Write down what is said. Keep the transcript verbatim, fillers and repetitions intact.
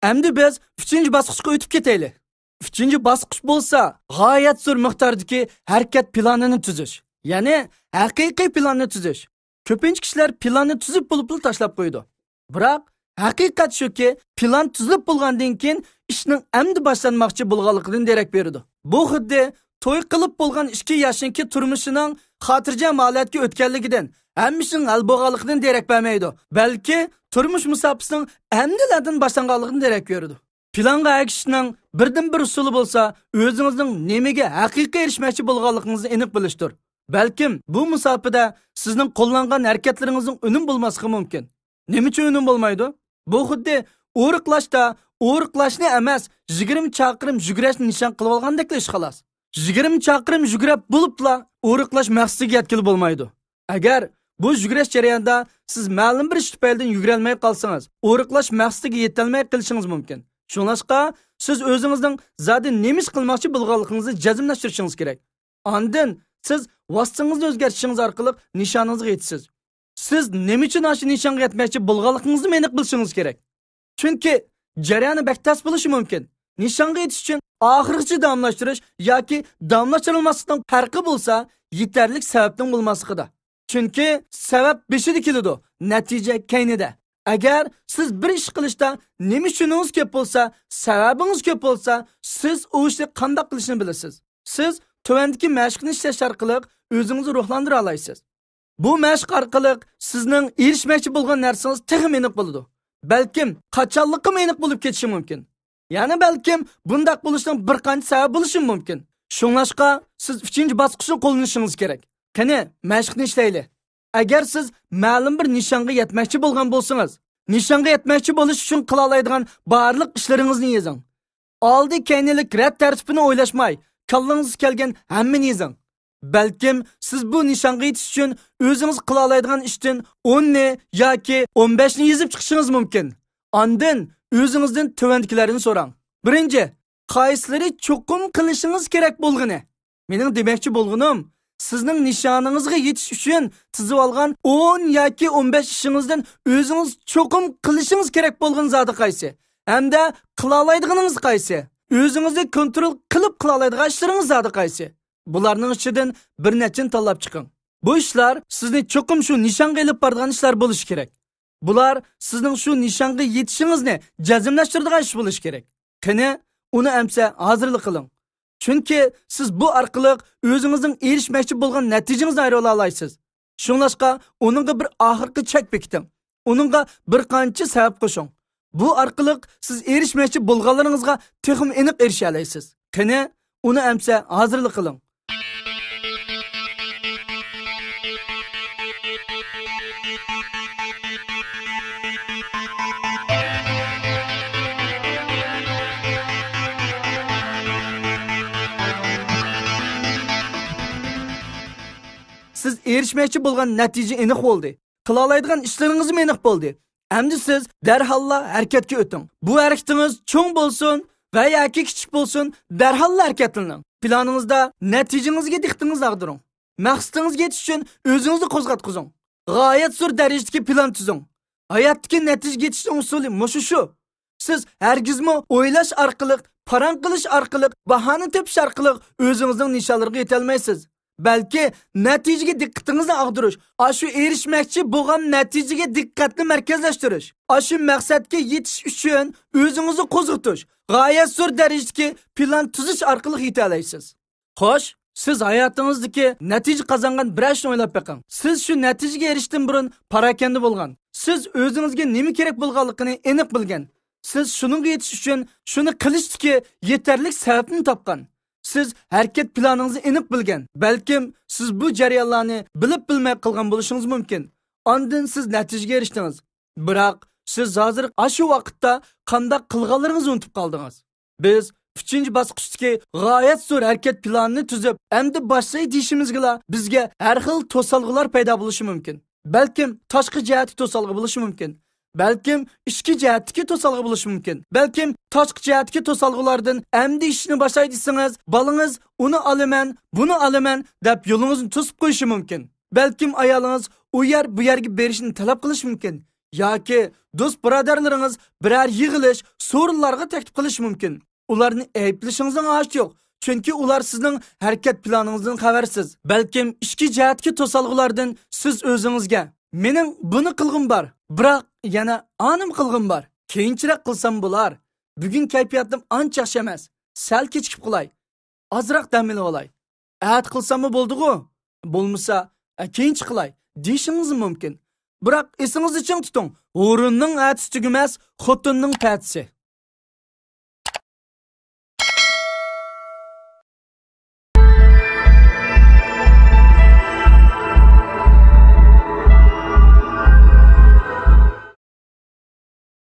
ئەمدى بىز ئۈچىنچى باسقۇچقا ئۆتۈپ كېتەيلى. ئۈچىنچى باسقۇچ بولسا غايەت زور مىقداردىكى ھەرىكەت پىلانىنى تۈزۈش، يەنى ھەقىقىي پىلاننى تۈزۈش. كۆپىنچە كىشىلەر پىلاننى تۈزۈپ بولۇپلا تاشلاپ قويىدۇ. بىراق ھەقىقەت شۇكى، پىلان تۈزۈلۈپ بولغاندىن كېيىن ئىشنىڭ ئەمدى باشلانماقچى بولغانلىقىدىن دېرەك بېرىدۇ. بۇ خۇددى توي قىلىپ بولغان ئىككى ياشنىڭكى تۇرمۇشىنىڭ خاتىرجەم ھالەتكە ئۆتكەنلىكىدىن، ھەممە ئىشنىڭ ھەل بولغانلىقىدىن دېرەك بەرمەيدۇ، بەلكى تۇرمۇش مۇساپىسىنىڭ ئەمدىلەدىن باشلانغانلىقىدىن دېرەك بېرىدۇ. پىلانغا ئەگىشىشنىڭ بىردىنبىر ئۇسۇلى بولسا، ئۆزىڭىزنىڭ نېمىگە ھەقىقىي ئېرىشمەكچى بولغانلىقىڭىزنى ئېنىق بىلىشتۇر. بەلكىم بۇ مۇساپىدە سىزنىڭ قوللانغان ھەرىكەتلىرىڭىزنىڭ ئۈنۈم بولماسلىقى مۇمكىن. نېمە ئۈچۈن ئۈنۈم بولمايدۇ؟ بۇ خۇددى ئورۇقلاشتا ئورۇقلاشنى ئەمەس، يىگىرمە چاقىرىم يۈگۈرۈشنى نىشان قىلىۋالغاندەكلا ئىش، خالاس. يىگىرمە چاقىرىم يۈگۈرۈپ بولۇپلا ئورۇقلاش مەقسىتىگە يەتكىلى بولمايدۇ. ئەگەر بۇ يۈگۈرۈش جەريانىدا سىز مەلۇم بىر ئىش تۈپەيلىدىن يۈگۈرەلمەي قالسىڭىز، ئورۇقلاش مەقسىتىگە يېتەلمەي قېلىشىڭىز مۇمكىن. شۇڭلاشقا سىز ئۆزىڭىزنىڭ زادى نېمە ئىش قىلماقچى بولغانلىقىڭىزنى جەزملەشتۈرۈشىڭىز كېرەك. ئاندىن سىز ۋاسىتىڭىزنى ئۆزگەرتىشىڭىز ئارقىلىق نىشانىڭىزغا يېتىسىز. سىز نېمە ئۈچۈن ئاشۇ نىشانغا يەتمەكچى بولغانلىقىڭىزنىمۇ ئېنىق بىلىشىڭىز كېرەك. چۈنكى جەريانى بەك تەس بولۇشى مۇمكىن. نىشانغا يېتىش ئۈچۈن ئاخىرغىچە داۋاملاشتۇرۇش ياكى داۋاملاشتۇرۇلماسلىقنىڭ پەرقى بولسا يېتەرلىك سەۋەبنىڭ بولماسلىقىدا. چۈنكى سەۋەب بېشىدا كېلىدۇ، نەتىجە كەينىدە. ئەگەر سىز بىر ئىش قىلىشتا نېمە ئۈچۈنىڭىز كۆپ بولسا، سەۋەبىڭىز كۆپ بولسا، سىز ئۇ ئىشنى قانداق قىلىشنى بىلىسىز. سىز تۆۋەندىكى مەشىقنى ئىشلەش ئارقىلىق ئۆزىڭىزنى روھلاندۇرالايسىز. بۇ مەشىق ئارقىلىق سىزنىڭ ئېرىشمەكچى بولغان نەرسىڭىز تېخىمۇ ئېنىق بولىدۇ. بەلكىم قاچانلىقىمۇ ئېنىق بولۇپ كېتىشى مۇمكىن. يەنە بەلكىم بۇنداق بولۇشنىڭ بىر قانچە سەۋەبى بولۇشى مۇمكىن. شۇڭلاشقا سىز ئۈچىنچى باسقۇچنى قوللىنىشىڭىز كېرەك. قېنى، مەشىقنى ئىشلەيلى. ئەگەر سىز مەلۇم بىر نىشانغا يەتمەكچى بولغان بولسىڭىز، نىشانغا يەتمەكچى بولۇش ئۈچۈن قىلالايدىغان بارلىق ئىشلىرىڭىزنى يېزىڭ. ئالدى كەينىلىك رەت تەرتىپىنى ئويلاشماي، كاللىڭىزغا كەلگەن ھەممىنى يېزىڭ. بەلكىم سىز بۇ نىشانغا يېتىش ئۈچۈن ئۆزىڭىز قىلالايدىغان ئىشتىن ئوننى ياكى ئون بەشنى يېزىپ چىقىشىڭىز مۇمكىن. ئاندىن ئۆزىڭىزدىن تۆۋەندىكىلەرنى سوراڭ. بىرىنچى، قايسىلىرى چوقۇم قىلىشىڭىز كېرەك بولغىنى؟ مېنىڭ دېمەكچى بولغىنىم، سىزنىڭ نىشانىڭىزغا يېتىش ئۈچۈن تىزىۋالغان ئون ياكى ئون بەش ئىشىڭىزدىن ئۆزىڭىز چوقۇم قىلىشىڭىز كېرەك بولغىنى زادى قايسى؟ ھەمدە قىلالايدىغىنىڭىز قايسى؟ ئۆزىڭىزنى كونترول قىلىپ قىلالايدىغان ئىشلىرىڭىز زادى قايسى؟ بۇلارنىڭ ئىچىدىن بىر نەچچىنى تاللاپ چىقىڭ. بۇ ئىشلار سىزنى چوقۇم شۇ نىشانغا ئېلىپ بارىدىغان ئىشلار بولۇشى كېرەك. بۇلار سىزنىڭ شۇ نىشانغا يېتىشىڭىزنى جەزملەشتۈرىدىغان ئىش بولۇشى كېرەك. قېنى، ئۇنى ئەمسە ھازىرلا قىلىڭ. چۈنكى سىز بۇ ئارقىلىق ئۆزىڭىزنىڭ ئېرىشمەكچى بولغان نەتىجىڭىزنى ئايرىۋالالايسىز. شۇڭلاشقا ئۇنىڭغا بىر ئاخىرقى چەك بېكىتىڭ. ئۇنىڭغا بىر قانچە سەۋەب قوشۇڭ. بۇ ئارقىلىق سىز ئېرىشمەكچى بولغانلىرىڭىزغا تېخىمۇ ئېنىق ئېرىشەلەيسىز. قېنى، ئۇنى ئەمسە ھازىرلا قىلىڭ. سىز ئېرىشمەكچى بولغان نەتىجە ئېنىق بولدى. قىلالايدىغان ئىشلىرىڭىزمۇ ئېنىق بولدى. ئەمدى سىز دەرھاللا ھەرىكەتكە ئۆتۈڭ. بۇ ھەرىكىتىڭىز چوڭ بولسۇن ۋە ياكى كىچىك بولسۇن، دەرھاللا ھەرىكەتلىنىڭ. پىلانىڭىزدا نەتىجىڭىزگە دىققىتىڭىزنى ئاغدۇرۇڭ. مەقسىتىڭىزگە يېتىش ئۈچۈن ئۆزىڭىزنى قوزغاتقۇزۇڭ. غايەت زور دەرىجىدىكى پىلان تۈزۈڭ. ھاياتتىكى نەتىجىگە يېتىشنىڭ ئۇسۇلى مۇشۇ شۇ. سىز ھەرگىزمۇ ئويلاش ئارقىلىق، پاراڭ قىلىش ئارقىلىق، باھانە تېپىش ئارقىلىق ئۆزىڭىزنىڭ نىشانلىرىغا يېتەلمەيسىز. بەلكى نەتىجىگە دىققىتىڭىزنى ئاغدۇرۇش، ئاشۇ ئېرىشمەكچى بولغان نەتىجىگە دىققەتنى مەركەزلەشتۈرۈش، ئاشۇ مەقسەتكە يېتىش ئۈچۈن ئۆزىڭىزنى قوزغىتىش، غايەت زور دەرىجىدىكى پىلان تۈزۈش ئارقىلىق يېتەلەيسىز. خوش، سىز ھاياتىڭىزدىكى نەتىجە قازانغان بىرەر ئىشنى ئويلاپ بېقىڭ. سىز شۇ نەتىجىگە ئېرىشىشتىن بۇرۇن پاراكەندە بولغان. سىز ئۆزىڭىزگە نېمە كېرەك بولغانلىقىنى ئېنىق بىلگەن. سىز شۇنىڭغا يېتىش ئۈچۈن شۇنى قىلىشتىكى يېتەرلىك سەۋەبنى تاپقان. سىز ھەرىكەت پىلانىڭىزنى ئېنىق بىلگەن. بەلكىم سىز بۇ جەريانلارنى بىلىپ بىلمەي قىلغان بولۇشىڭىز مۇمكىن. ئاندىن سىز نەتىجىگە ئېرىشتىڭىز. بىراق سىز ھازىر ئاشۇ ۋاقىتتا قانداق قىلغانلىرىڭىزنى ئۇنتۇپ قالدىڭىز. بىز ئۈچىنچى باسقۇچتىكى غايەت زور ھەرىكەت پىلانىنى تۈزۈپ، ئەمدى باشلاي دېيىشىمىزگىلا بىزگە ھەر خىل توسالغۇلار پەيدا بولۇشى مۇمكىن. بەلكىم تاشقى جەھەتتىكى توسالغۇ بولۇشى مۇمكىن. بەلكىم ئىچكى جەھەتتىكى توسالغۇ بولۇشى مۇمكىن. بەلكىم تاشقى جەھەتتىكى توسالغۇلاردىن ئەمدى ئىشنى باشلاي دېسىڭىز، بالىڭىز ئۇنى ئالىمەن، بۇنى ئالىمەن دەپ يولىڭىزنى توسۇپ قويۇشى مۇمكىن. بەلكىم ئايالىڭىز ئۇ يەر، بۇ يەرگە بېرىشنى تەلەپ قىلىشى مۇمكىن. ياكى دوست بۇرادەرلىرىڭىز بىرەر يىغىلىش، سورۇنلارغا تەكلىپ قىلىشى مۇمكىن. ئۇلارنى ئەيىبلىشىڭىزنىڭ ھاجىتى يوق، چۈنكى ئۇلار سىزنىڭ ھەرىكەت پىلانىڭىزدىن خەۋەرسىز. بەلكىم ئىچكى جەھەتتىكى توسالغۇلاردىن سىز ئۆزىڭىزگە، مېنىڭ بۇنى قىلغۇم بار، بىراق يەنە ئانىمۇ قىلغۇم بار، كېيىنچىراق قىلسام بولار، بۈگۈن كەيپىياتىم ئانچە ياخشى ئەمەس، سەل كېچىكىپ قىلاي، ئازراق دەم ئېلىۋالاي، ئەتە قىلساممۇ بولدىغۇ، بولمىسا، ئە، كېيىنچە قىلاي، دېيىشىڭىزمۇ مۇمكىن. بىراق ئېسىڭىزدە چىڭ تۇتۇڭ، ھۇرۇننىڭ ئەتىسى تۈگىمەس، خوتۇننىڭ پەتىسى.